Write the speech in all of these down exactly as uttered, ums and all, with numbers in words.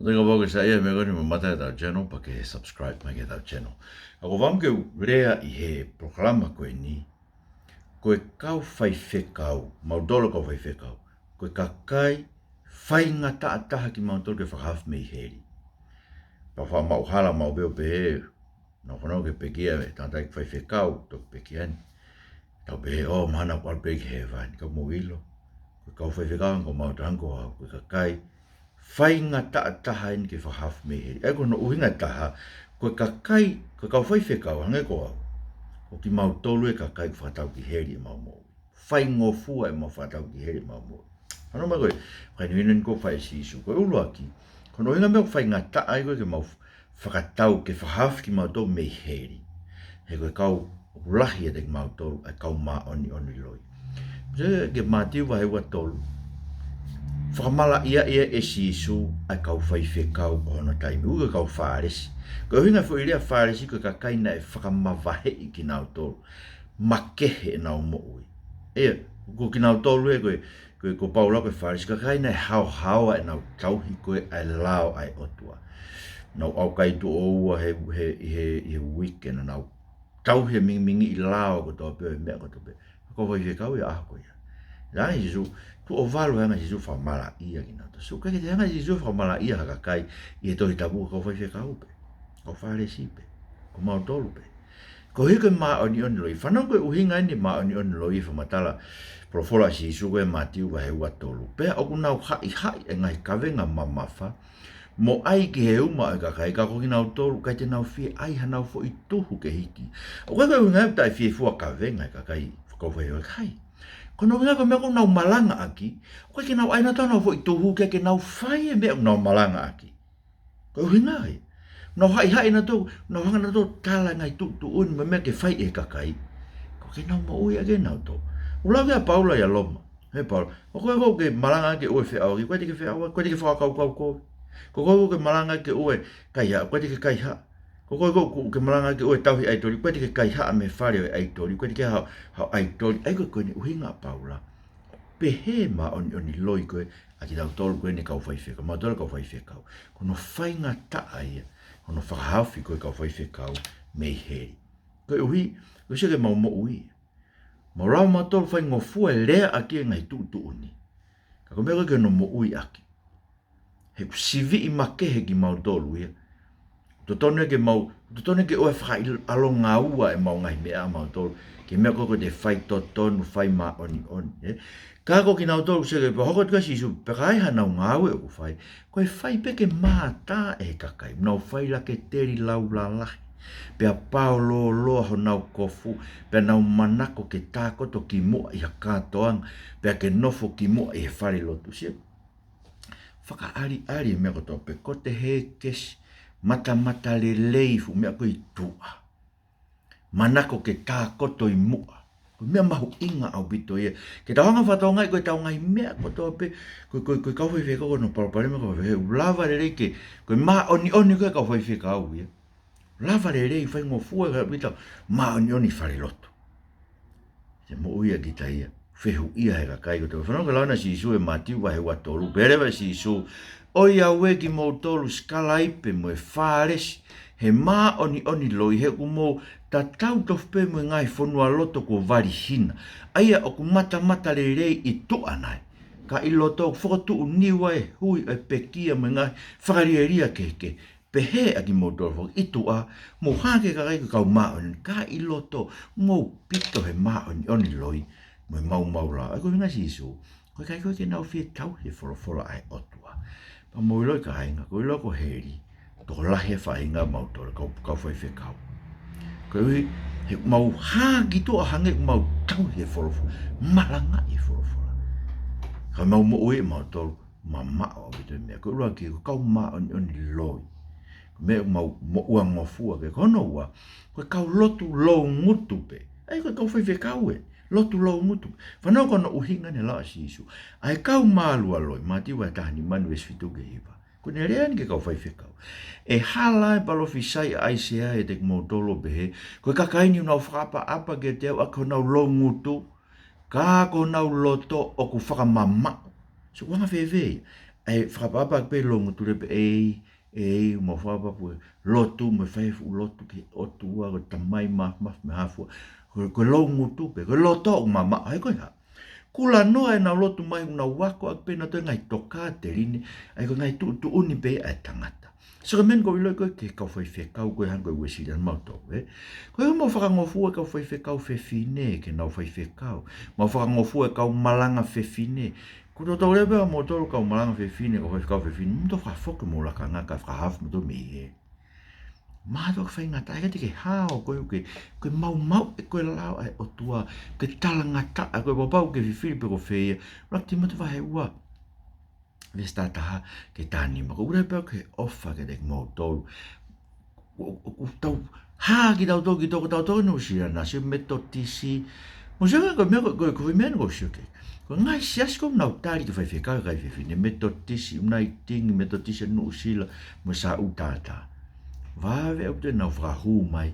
Thank you for ke saiʻia he meʻa ko eni, mamata ʻetau channel, pea ke subscribe mai ki heʻetau channel. ʻOku ou fakaʻamu ke u lea ʻi he polokalama ko eni, ko e kau faifekau, mautolu kau faifekau, ko e kakai faingataʻa taha kimautolu ke fakahaofi mei heli. Pea faʻa maʻu hala maʻu pē ʻo pehē, nau fanongo ki he pekia, ʻe tangataʻeiki faifekau, toki pekia ni. Tau pehē, ʻō, mahalo ʻoku ʻalu pē ki hēvani, ka mou ʻilo. Ko e kau faifekau, ko mautolu ko au, ko e kakai faingataʻa taha eni ke fakahaofi mei heli. ʻA ia ko hono ʻuhinga ʻe taha, ko e kakai, ko e kau faifekau, hangē ko au, ko kimautolu e kakai ʻoku fakatau ki heli ʻemau moʻui. Faingofua ʻemau fakatau ki heli ʻemau moʻui. Fanongo mai ko e fakahinohino eni ʻoku fai ʻe Sīsū. Ko e ʻuluaki, ko hono ʻuhinga meʻa ʻoku faingataʻa ai ko ē ke mau fakatau ke fakahaofi kimautolu mei heli, he ko e kau ʻoku lahi ʻiate kimautolu ʻa e kau māʻoniʻoni loi. Sio ki he Mātiu vahe ua tolu. Fakamalaʻiaʻi ʻe Sīsū ʻa e kau faifekau ʻo hono taimi, ʻoku ui ko e kau Fālesi. Ko e ʻuhinga e foʻi lea Fālesi ko e kakai naʻe fakamavaheʻi kinautolu, makehe ʻenau moʻui. ʻIo, ko kinautolu ē ko e, ko e, ko Paula ko e Fālesi, kakai naʻe haohaoa ʻenau tauhi ko ē ʻa e lao ʻa e ʻOtua. Nau ʻaukai tuʻo ua he, he, he, he weekend, nau tauhi e mingimingiʻi lao kotoa pē ʻo e meʻa kotoa pē. Kau faifekau ia ʻaho ko ia. Naʻe ʻai ʻe Sīsū, tuʻo valu hanga ʻe Sīsū fakamalaʻia kinautolu. So, ʻikai ke te hanga ʻe Sīsū fakamalaʻia ha kakai ʻi he Tohi Tapu, kau faifekau pē, kau Fālesi pē, ko mautolu pē. Koeʻuhi ko e māʻoniʻoni loi. Fanongo ko e ʻuhinga eni e māʻoniʻoni loi he fakamatala folofola ʻa Sīsū ko ē Mātiu vahe ua tolu. Pea ʻoku nau haʻihaʻi e ngaahi kavenga mamafa, mo ʻai ki he uma ʻo e kakai, ka ko kinautolu, ʻikai te nau fie ʻai hanau foʻi tuhu ke hiki. ʻOku ʻikai ko e ʻuhinga ia ʻoku taʻefiefua kavenga e kakai, kau faifekau, ʻikai. Ko hono ʻuhinga ko e meʻa ʻoku nau malangaʻaki, ʻoku ʻikai ke nau ʻai nautolu hanau foʻi tuhu ke, ke nau fai e meʻa ʻoku nau malangaʻaki. Ko e ʻuhinga ia. Nau haʻihaʻi nautolu, nau hanga nautolu ʻo tala e ngaahi tuʻutuʻuni mo e meʻa ke fai ʻe he kakai. Ko ʻenau moʻui ʻa kinautolu. ʻOku lau ia ʻa Paula ʻia Loma. He Paula, ko koe ʻoku ke malanga ke ʻoua ʻe feʻauaki, ʻoku ʻikai te ke feʻauaki, ʻoku ʻikai te ke fakakaukau kovi. Ko koe ʻoku ke malanga ke ʻoua ʻe kaihaʻa, ʻoku ʻikai te ke kaihaʻa. Ko koe ʻoku ke malanga ke ʻoua ʻe tauhi ʻaitoli, ʻoku ʻikai te ke kaihaʻa mei he fale ʻo e ʻaitoli, ʻoku ʻikai te ke haʻu, haʻu ʻaitoli. ʻA ia ko e, ko eni ʻuhinga ʻa Paula. Pehē māʻoniʻoni loi ko ē ʻa kitautolu ko eni kau faifekau, mautolu kau faifekau. Ko hono faingataʻa ia hono fakahaofi ko ē kau faifekau mei heli. Koeʻuhi, ʻoku ʻikai ke mau moʻui. Mau lava mautolu faingofua e leaʻaki e ngaahi tuʻutuʻuni, ka ko e meʻa ko ē ke nau moʻui ʻaki, he ʻoku siviʻi makehe kimautolu ia. Totonu ke mau, totonu ke ʻoua ʻe fakaʻilongaua ʻemau ngaahi meʻa ʻamautolu ki he meʻa ko ē ʻoku te fai totonu, fai māʻoniʻoni, ē? Ka ko kinautolu, sio ki he, pea hoko atu ʻa Sīsū, pea ka ai hanau ngāue ʻoku fai, ko e fai pē ke mātā ʻe he kakai. Nau fai laketeli lau lalahi, pea pao lōloa honau kofu, pea nau manako ke tākoto ki muʻa ʻi ha kātoanga, pea ke nofo ki muʻa ʻi he fale lotu. Sio, fakaʻaliʻali e meʻa kotoa pē, kote hēkesi, matamatalelei, fuʻu meʻa ko ē ʻi tuʻa. Manako ke tākoto ʻi muʻa. Ko e meʻa mahuʻinga ʻaupito ia ke tau hanga ʻo fakatokangaʻi ko ʻetau ngaahi meʻa kotoa pē, ko, ko, ko e kau faifekau ko hono palopalema, kau faifekau, ʻoku lava lelei ke, ko e māʻoniʻoni ko ē kau faifekau ia. Lava lelei, faingofua, ka pita māʻoniʻoni fale lotu. Te moʻui ʻa kita ia, fehuʻia he kakai kotoa. Fanongo ki he lau ʻa Sīsū ʻi he Mātiu vahe ua tolu, pehē leva ʻe Sīsū, ʻOiauē kimoutolu sikalaipe mo e Fālesi, he māʻoniʻoni loi, he ʻoku mou tatau tofu pē mo e ngaahi fonualoto kuo vali hina, ʻa ia ʻoku matamatalelei ʻi tuʻa nai, ka ʻi loto ʻoku fokotuʻu niua e hui ʻo e pekia mo e ngaahi fakalielia kehekehe. Pehē ʻa kimoutolu foki ʻi tuʻa, mou hā ki he kakai ko e kau māʻoniʻoni, ka ʻi loto, mou pito he māʻoniʻoni loi mo e maumau lao. ʻA ia ko e ʻuhinga ʻa Sīsū, ko e ʻikai ko ē ke nau fie tauhi e folofola ʻa e ʻOtua. Pea mou ʻilo, kāinga, ko e ʻilo ko heli, tokolahi e faʻahinga ʻamautolu kau, kau faifekau. Koeʻuhi, he mau hā ki tuʻa hangē ʻoku mau tauhi e folofola, malangaʻi e folofola, ka mau moʻui ʻamautolu mamaʻo ʻaupito e meʻa. Ko e ʻuluaki, ko e kau māʻoniʻoni loi. Ko e meʻa ʻoku mau moʻua ngofua ki ai. Ko hono ua, ko e kau lotu loungutu pē. ʻA ia ko e kau faifekau ē, lotu loungutu. Fanongo ki hono ʻuhinga ʻene lau ʻa Sīsū. ʻA e kau mālualoi, Mātiu vahe taha nima veesi fitu ki he hiva. Ko ʻene lea eni ki he kau faifekau. ʻE hala e palōfisai ʻa ʻAisea ʻiate kimoutolu ʻo pehē, ko e kakai ni ʻoku nau fakaʻapaʻapa kiate au ʻaki honau loungutu, ka ko honau loto ʻoku fakamamaʻo. So, ʻoku anga fēfē ia? ʻA e fakaʻapaʻapa pē loungutu leva pē ʻEiki, ʻEiki, mau fakaʻapaʻapa pē lotu, mo e fai fuʻu lotu ki he ʻOtua, ko e Tamai Māfimafi mei he hā fua. Ko, ko e loungutu pē, ko e loto ʻoku mamaʻo, he ko e hā? Kulanoa ʻenau lotu mai, ʻoku nau ako ʻaki pē nautolu e ngaahi tokāteline, ʻa ia ko e ngaahi tuʻutuʻuni pē ʻa e tangata. So ko e meʻa eni ʻoku ou ʻiloʻi ko e kau faifekau ko ē hangē ko e Uēsiliana mautolu, ē? Ko e mau fakangofua e kau faifekau fefine ke nau faifekau. Mau fakangofua e kau malanga fefine. Ko e tautolu leva pē ʻa mautolu kau malanga fefine, kau faifekau fefine, mou toki fakafoki homou lakanga kae fakahaofi mautolu mei hē. Mātuʻaki faingataʻa, ʻikai te ke hao koe ʻoku ke, ke maumauʻi ʻe koe e lao ʻa e ʻOtua, ke talangataʻa ʻe koe, pau ke fifili pe ko fē ia. ʻUluaki Tīmote vahe ua, veesi taha taha ki he taha nima. Ko ʻeku lea pē au ki he ʻofa kiate kimoutolu. ʻOku, ʻoku, ʻoku tau hā kitautolu ki toko tautolu Nuʻusila, Siasi Metotisi. Mou sio ko e meʻa ko, ko, ko e meʻa eni ʻoku ou sio ki ai. Ko e ngaahi siasi ʻoku nau tali ke faifekau e kakai fefine, Metotisi Uniting, Metotisi Nuʻusila, mo e SUTT. Vave ʻaupito ʻenau fakahū mai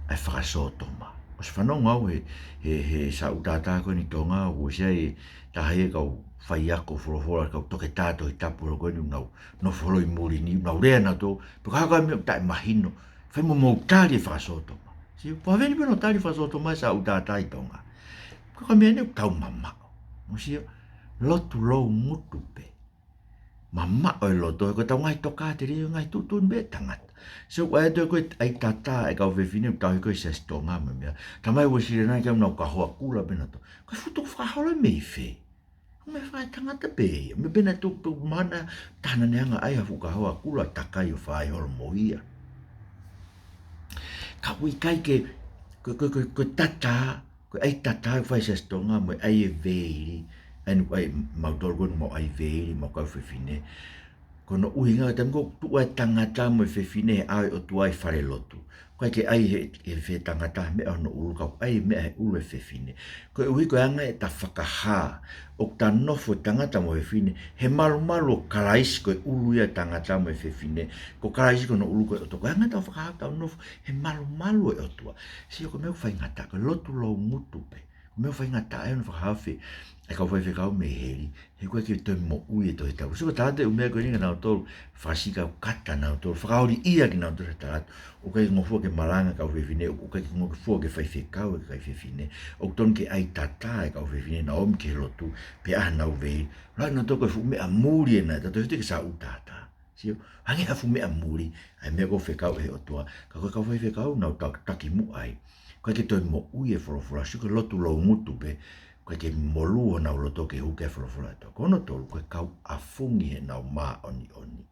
ʻa e fakasōtoma. ʻOsi fanongo au he, he, he SUTT ko eni Tonga, ʻoku ʻosi ʻi ai e taha ia e kau faiako folofola, kau toketā Tohi Tapu ko eni ʻoku nau nofo holo ʻi muli ni, ʻoku nau lea nautolu, pe ko e hā e meʻa ʻoku taʻemahino, fai mo mou tali e fakasōtoma. Sio, pea vave eni pē hono tali e fakasōtoma ʻe he SUTT ʻi Tonga. Ko e meʻa eni ʻoku tau mamaʻo. Mou sio, lotu loungutu pē. Mamaʻo e loto, he ko ʻetau ngaahi tokāteline, ngaahi tuʻutuʻuni pē ʻa e tangata. So, ʻa e toe ko e ʻai tatā e kau fefine ʻoku tauhi ko ē ʻi he Siasi Tonga mo e meʻa. Tamai Uēsiliana ke nau kahoa kula pē nautolu. Ko e fuʻu tukufakaholo ia mei fē? Ko e meʻa fakaetangata pē ia. Meʻa pē naʻe tuku pē mana, taha naʻa ne hanga ʻai ha fuʻu kahoa kula takai ʻo fai holo mo ia. Ka ʻoku ʻikai ke, ko, ko, ko, ko e tatā, ko e ʻai tatā ʻoku fai ʻe he Siasi Tonga mo e ʻai e veili, ʻa eni ʻoku ʻai ʻe mautolu ko eni, mau ʻai veili, mau kau fefine. Ko hono ʻuhinga, taimi ko ē ʻoku tuʻu ai e tangata mo e fefine he ʻao ʻo e ʻOtua ʻi falelotu, ʻoku ʻikai ke ʻai ʻe he, ʻe he tangata ha meʻa hono ʻulu, ka ʻoku ʻai e meʻa he ʻulu ʻo e fefine. Koeʻuhi ko e anga ʻetau fakahā ʻoku tau nofo e tangata mo e fefine he malumalu ʻo Kalaisi, ko e ʻulu ia ʻo e tangata mo e fefine. Ko Kalaisi ko hono ʻulu, ko e ʻOtua. Ko e anga ʻetau fakahā ʻoku tau nofo he malumalu ʻo e ʻOtua. Sio, ko e meʻa ʻoku faingataʻa, ko e lotu loungutu pē. Ko e meʻa ʻoku faingataʻa ia hono fakahaofi e kau faifekau mei heli, he ʻoku ʻikai ke toe moʻui e Tohi Tapu. So, ko e taha e ʻū meʻa ko eni, ka nautolu fakasika kata nautolu, fakaoli ia kinautolu he tangata. ʻOku ʻikai ke ngofua ke malanga e kau fefine, ʻoku ʻikai ke ngofua ke faifekau e kakai fefine. ʻOku totonu ke ʻai tatā e kau fefine, nau ō mai ki he lotu, pea ʻai honau veili. Lahi nautolu ko e fuʻu meʻa muli ena, tatau ʻoku ʻikai ke SUTT. Sio, hangē ha fuʻu meʻa muli ʻa e meʻa ʻoku fekau ʻe he ʻOtua. Ka ko e kau faifekau, nau ta-, takimuʻa ai. ʻOku ʻikai ke toe moʻui e folofola, sio, ko e lotu loungutu pē, ʻoku ʻikai ke molū honau loto ke hū ki he folofola ʻa e ʻOtua. Ko hono tolu, ko e kau ʻafungi heʻenau māʻoniʻoni.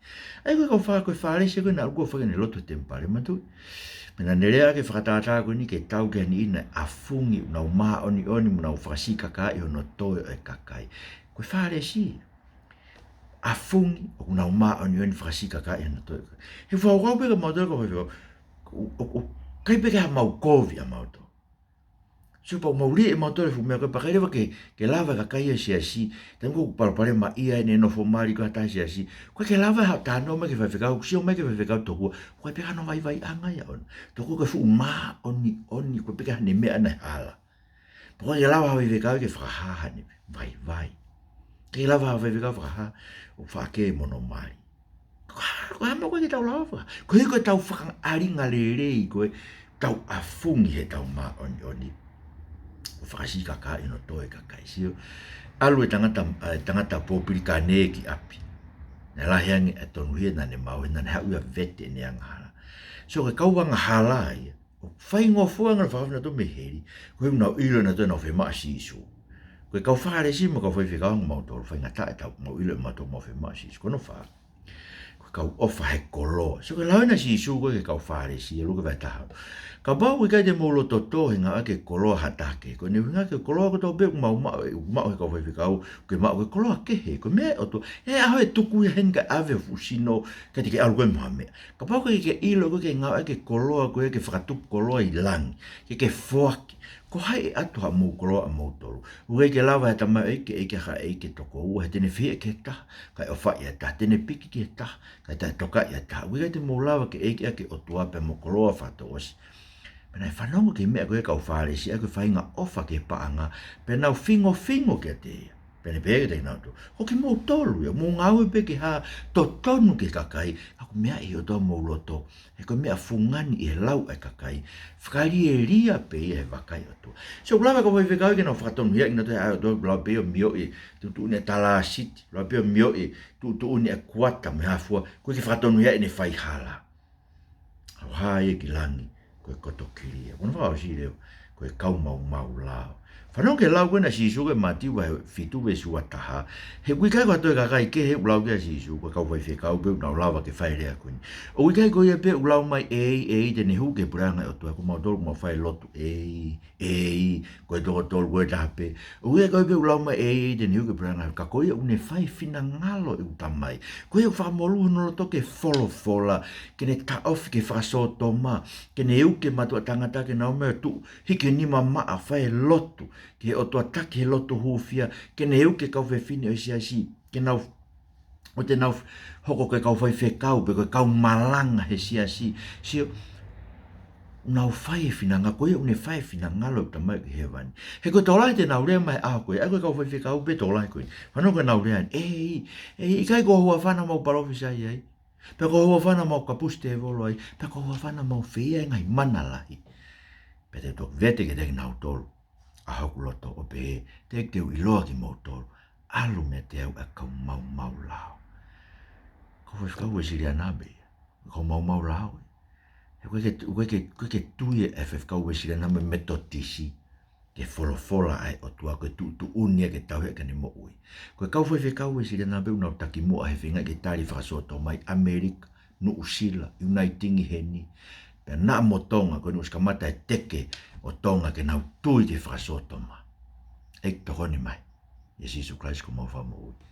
ʻA ia ko e kau Fā-, ko e Fālesi ko ē naʻa nau ō ʻo fai ʻenau lotu he temipale, manatuʻi. Pea naʻa ne lea ki he fakatātā ko eni ke tau ki ha niʻihi naʻe ʻafungi ʻenau māʻoniʻoni mo nau fakasikakaʻi hono toe ʻo e kakai. Ko e Fālesi. ʻAfungi ʻoku nau māʻoniʻoni, fakasikakaʻi hono toe. He fakakaukau pē kia mautolu kau faifekau, ʻoku, ʻoku, ʻoku ʻikai pē ke ʻi ai haʻamau kovi ʻamautolu. So pea ʻoku mau lī ʻe mautolu e fuʻu meʻa ko ē, pea ʻikai leva ke, ke lava e kakai ʻo e siasi, taimi ko ē ʻoku palopalemaʻia ai, ne nofo mali ko ē ha taha he siasi, ʻoku ʻikai ke lava ha talanoa mai ki he faifekau, sio mai ki he faifekau tokua, ʻoku ʻikai pē ke ʻi ai hano vaivaiʻanga ia ʻona. Tokua ko e fuʻu māʻoniʻoni, ʻoku ʻikai pē ke ʻi ai haʻane meʻa naʻe hala. Pea ʻoku ʻikai ke lava ha faifekau ke fakahā haʻane vaivai. ʻIkai ke lava ha faifekau fakahā ʻoku faʻa kē mo hono mali. Ko e hā, ko e hā e meʻa ʻoku ʻikai ke tau lava fakahā? Koeʻuhi ko ʻetau fakaʻalinga lelei ko ē, tau ʻafungi heʻetau māʻoniʻoni, ʻo fakasikakaʻi hono toe e kakai. Sio, ʻalu e tangata, e tangata pōpilikane ki ʻapi. Naʻe lahi ange e tonuhia naʻa ne maʻu he naʻa ne haʻu ia ʻo vete ʻene angahala. So ko e kau angahala ia ʻoku faingofua ange hono fakahaofi nautolu mei heli, koeʻuhi ʻoku nau ʻilo nautolu ʻoku nau fiemaʻu ʻa Sīsū. Ko e kau Fālesi mo e kau faifekau ange mautolu, faingataʻa ʻetau, mau ʻilo ʻe mautolu ʻoku mau fiemaʻu ʻa Sīsū. Ko hono fā, ko e kau ʻofa he koloa. So ko e lau eni ʻa Sīsū ko ē ki he kau Fālesi, ʻi Luke vahe taha. Kapau ʻoku ʻikai te mou loto tō he ngāueʻaki e koloa ʻa ha taha kehe. Ko ʻene ʻuhinga ki he koloa kotoa pē ʻoku mau maʻu, ʻoku maʻu ʻe he kau faifekau, ʻoku mau maʻu ko e koloa kehe. Ko e meʻa ʻoku tō, he ʻaho ʻe tuku ia heni kae ʻave ho fuʻu sino, kae teʻeki ke ʻalu koe mo ha meʻa. Kapau ʻoku ʻikai ke ʻilo koe ki he ngāueʻaki e koloa ko ē ke fakatupu koloa ʻi langi, ke ke foaki, ko hai ʻe ʻatu haʻamou koloa ʻamoutolu? ʻOku ʻikai ke lava ʻe he tamaioʻeiki ke ʻeiki ʻaki ha ʻeiki ʻe toko ua, he te ne fehiʻa ki ha taha, kae ʻofaʻi ʻa e taha, te ne piki ki ha taha, kae taʻetokaʻi ʻa e taha. ʻOku ʻikai te mou lava ke ʻeiki ʻaki e ʻOtua pea mo e koloa fakatouʻosi. Pea naʻe fanongo ki he meʻa ko ē ʻa e kau Fālesi, ʻa ia ko e faʻahinga ʻofa ki he paʻanga, pea nau fingofingo kiate ia. Pea ne pehē kiate kinautolu, ko kimoutolu ia, mou ngāue pē ke hā totonu ki he kakai, ka ʻoku meaʻi ʻe he ʻOtua homou loto, he ko e meʻa fungani ʻi he lau ʻa e kakai, fakalielia pē ia he vakai ʻOtua. So, ʻoku lava e kau faifekau ke nau fakatonuhiaʻi kinautolu he ʻao ʻo e ʻOtua, ʻoku lava pē ʻo mioʻi e tuʻutuʻuni ʻa e talāsiti, ʻoku lava pē ʻo mioʻi e tuʻutuʻuni ʻa e kuata mo e hā fua, ʻoku ʻikai ke fakatonuhiaʻi ʻene fai hala. ʻAlu hā ia ki langi, ko e koto kilia. Ko hono fakaʻosi leva, ko e kau maumau lao. Fanongo ki he lau ko ena ʻa Sīsū ko ē Mātiu vahe fitu veesi ua taha. He ʻoku ʻikai ko ha toe kakai kehe ʻoku lau ki ai ʻa Sīsū, ko e kau faifekau pē ʻoku nau lava ke fai e lea ko eni. ʻOku ʻikai ko ia pē ʻoku lau mai, ʻEiki, ʻEiki, te ne hū ki he puleʻanga ʻo e ʻOtua, ko mautolu ʻoku mau fai e lotu, ʻEiki, ʻEiki, ko e toko tolu, ko e taha pē. ʻOku ʻikai ko ia pē ʻoku lau mai, ʻEiki, ʻEiki, te ne hū ki he puleʻanga, ka ko ia ʻoku ne fai e finangalo ʻo ʻeku Tamai. Ko ia ʻoku fakamolū hono loto ki he folofola, ke ne taʻofi ki he fakasōtoma, ke ne uke e mātuʻa tangata ke nau ō mai ʻo tuʻu, hiki e nima maʻa, fai e lotu ki he ʻOtua, taki e lotu hūfia, ke ne uke e kau fefine ʻo e siasi, ke nau, ʻo te nau hoko ko e kau faifekau, pe ko e kau malanga he siasi. Sio, ʻoku nau fai e finangalo, ko ia ʻoku ne fai e finangalo ʻo e Tamai ʻoku ʻi hēvani. He ko e tokolahi te nau lea mai he ʻaho ko ē, ʻa ia ko e kau faifekau pē tokolahi ko ē. Fanongo ki heʻenau lea, ʻEiki, ʻEiki, ʻikai ko ho huafa naʻa mau palōfisai ai? Pe ko ho huafa naʻa mau kapusi tēvolo ai? Pe ko ho huafa naʻa mau fai ai e ngaahi mana lahi? Pea te u toki vete kiate kinautolu ʻa hoku loto ʻo pehē, teʻeki te u ʻiloa kimoutolu, ʻalu meiate au ʻa e kau maumau lao. Kau faifekau Uēsiliana pē ia, kau maumau lao ia. He ʻoku ʻikai ke, ʻoku ʻikai ke, ʻoku ʻikai ke tui e faifekau Uēsiliana mo e Metotisi ki he folofola ʻa e ʻOtua ko e tuʻutuʻuni ia ke tauhi ʻaki ʻene moʻui. Ko e kau faifekau Uēsiliana pē ʻoku nau takimuʻa he feinga ke tali e fakasōtoma ʻi ʻAmelika, Nuʻusila, ʻIunaitedi heni, pea naʻa mo Tonga, ko eni ʻosi kamata e teke ʻo Tonga ke nau tui ki he fakasōtoma. ʻEiki, tokoni mai ʻia Sīsū Kalaisi ko homau Fakamoʻui.